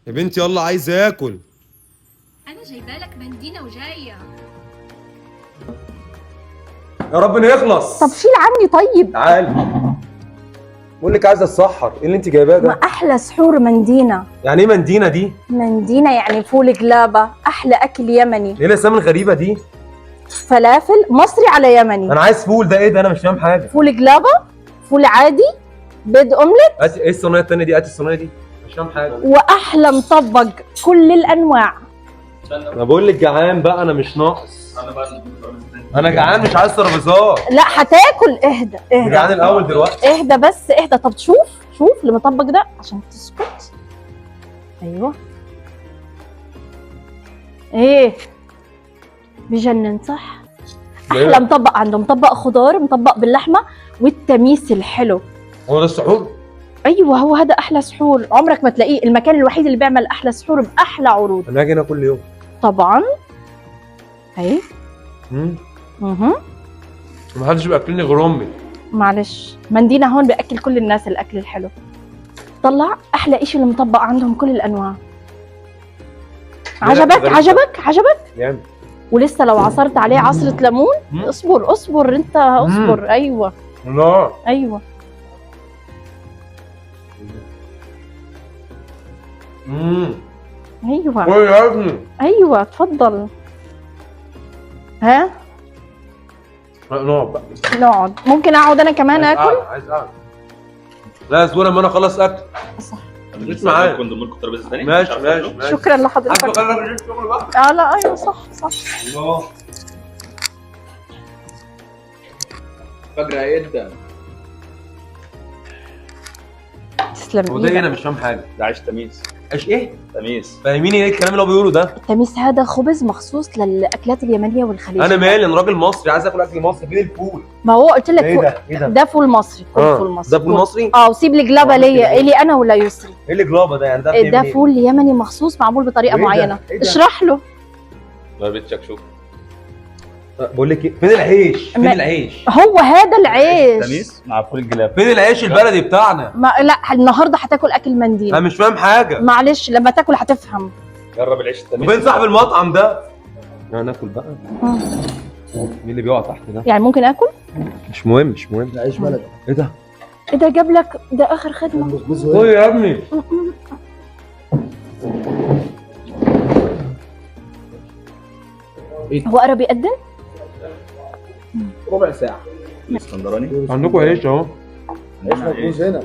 يا بنتي يلا عايز اكل. انا جايبه لك مندينه وجاية. يا رب نخلص. طب شيل عني طيب. تعالي بقول لك عايزه اتسحر، ايه اللي انت جايباه ما ده؟ احلى سحور مندينا. يعني ايه مندينا دي؟ مندينا يعني فول جلابه، احلى اكل يمني. ايه الاسامي الغريبة دي؟ فلافل مصري على يمني. انا عايز فول، ده ايه ده؟ انا مش فاهم حاجة. فول جلابه، فول عادي، بيض اومليت. هاتي ايه الصينية التانية دي؟ هاتي الصينية دي، مش فاهم حاجة. واحلى مطبق كل الانواع. انا بقول لك جعان بقى، انا مش ناقص. انا جعان مش عايز ترابيزات. لا هتاكل، اهدى اهدى. جعان الاول دلوقتي. اهدى بس اهدى. طب شوف شوف المطبق ده عشان تسكت. ايوه ايه بجنن صح؟ احلى مطبق عنده، مطبق خضار، مطبق باللحمه، والتميس الحلو. هو ده السحور؟ ايوه هو هذا احلى سحور، عمرك ما تلاقيه. المكان الوحيد اللي بيعمل احلى سحور باحلى عروض. انا هاجي هنا كل يوم طبعا. اي اها. محدش بياكلني غير امي. معلش مندينا هون بأكل كل الناس الاكل الحلو. طلع احلى اشي المطبق عندهم كل الانواع. عجبك عجبك عجبك؟ جامد. ولسه لو عصرت عليه عصرة ليمون. اصبر اصبر انت اصبر. ايوه لا ايوه. ايوه يا ابني. ايوه تفضل. ها نقعد بقى. نقعد. ممكن اقعد انا كمان اكل؟ عايز اقعد. لا اصبر اما انا اخلص اكل. صح. مش معايا. كنت لكم ترابيزة ثانية. ماشي ماشي ماشي. شكرا لحضرتك. عارفه خلي الراجل شغل بقى. لا ايوه صح صح. الله فجر هيقدم. تسلم. هو ده ايه؟ انا مش فاهم حاجة. ده عيش تميس. عيش ايه؟ تميس. فاهميني ايه الكلام اللي هو بيقوله ده؟ التميس هذا خبز مخصوص للاكلات اليمنية والخليجية. انا مالي، انا راجل مصري عايز اكل اكل مصري. فين الفول؟ ما هو قلت لك ايه ده؟ ايه ده؟ ده فول مصري. كل فول مصري. ده فول مصري؟ وسيب لي جلابه ليا، الي انا ولا يسري. ايه اللي جلابه ده يعني؟ ده ده فول يمني مخصوص معمول بطريقة معينة. اشرح له. ضربة شكشوكه. بقول لك ايه، فين العيش؟ فين العيش؟ هو هذا العيش. تميس مع فول الجلاب. فين العيش البلدي بتاعنا؟ ما لا النهارده هتاكل اكل منديل. انا مش فاهم حاجة. معلش لما تاكل هتفهم. جرب العيش التميس. وفين صاحب المطعم ده؟ انا ناكل بقى. مين اللي بيقع تحت ده؟ يعني ممكن اكل؟ مش مهم مش مهم. ده عيش بلدي. ايه ده؟ ايه ده جاب لك ده اخر خدمة. خد يا ابني. هو قرب يقدم؟ ربع ساعة. الاسكندراني عندكم عيش اهو. عيش مخبوز هنا.